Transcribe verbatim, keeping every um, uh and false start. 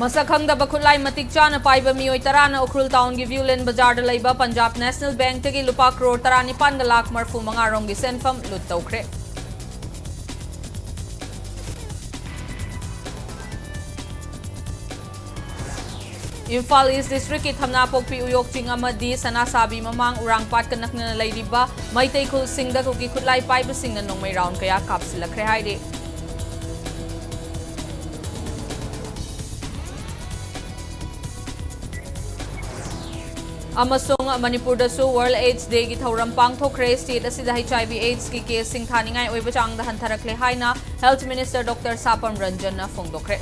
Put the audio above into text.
ꯃꯁꯛ ꯈꯪꯗꯕ ꯈꯨꯠꯂꯥꯏ ꯃꯇꯤꯛ ꯆꯥꯅ ꯄꯥꯏꯕ ꯃꯤꯑꯣꯏ ꯇꯔꯥꯅ ꯎꯈ꯭ꯔꯨꯜ ꯇꯥꯎꯟꯒꯤ ꯚ꯭ꯌꯨꯂꯦꯟ ꯕꯖꯥꯔꯗ ꯂꯩꯕ ꯄꯟꯖꯥꯕ ꯅꯦꯁꯅꯦꯜ ꯕꯦꯡꯛꯇꯒꯤ ꯂꯨꯄꯥ ꯀ꯭ꯔꯣꯔ ꯇꯔꯥꯅꯤꯄꯥꯟꯒ ꯂꯥꯈ ꯃꯔꯐꯨ ꯃꯉꯥ ꯔꯣꯝꯒꯤ ꯁꯦꯟꯐꯝ ꯂꯨꯠ ꯇꯧꯈ꯭ꯔꯦ꯫ ꯏꯝꯐꯥꯜ ꯏꯁ ꯗꯤꯁꯇ꯭ꯔꯤꯛꯀꯤ ꯊꯝꯅꯥꯄꯣꯛꯄꯤ ꯎꯌꯣꯛ ꯆꯤꯡ ꯑꯃꯗꯤ ꯁꯅꯥꯁꯥꯕꯤ ꯃꯃꯥꯡ ꯎꯔꯥꯡꯄꯥꯠꯀ ꯅꯛꯅꯅ ꯂꯩꯔꯤꯕ ꯃꯩꯇꯩ ꯈꯨꯜꯁꯤꯡꯗ ꯀꯨꯀꯤ ꯈꯨꯠꯂꯥꯏ ꯄꯥꯏꯕꯁꯤꯡꯅ ꯅꯣꯡꯃꯩ ꯔꯥꯎꯟ ꯀꯌꯥ ꯀꯥꯞꯁꯤꯜꯂꯛꯈ꯭ꯔꯦ ꯍꯥꯏꯔꯤ꯫ ꯑꯃꯁꯨꯡ ꯃꯅꯤꯄꯨꯔꯗꯁꯨ ꯋꯥꯔꯜꯗ ꯑꯦꯗꯁ ꯗꯦꯒꯤ ꯊꯧꯔꯝ ꯄꯥꯡꯊꯣꯛꯈ꯭ꯔꯦ꯫ ꯁ꯭ꯇꯦꯠ ꯑꯁꯤꯗ ꯍꯩꯆ ꯑꯥꯏ ꯚꯤ ꯑꯦꯗꯁꯀꯤ ꯀꯦꯁꯁꯤꯡ ꯊꯥꯅꯤꯡꯉꯥꯏ ꯑꯣꯏꯕ ꯆꯥꯡꯗ ꯍꯟꯊꯔꯛꯂꯦ ꯍꯥꯏꯅ ꯍꯦꯜꯊ ꯃꯤꯅꯤꯁꯇꯔ ꯗꯣꯛꯇꯔ ꯁꯥꯄꯝ ꯔꯟꯖꯟꯅ ꯐꯣꯡꯗꯣꯛꯈ꯭ꯔꯦ꯫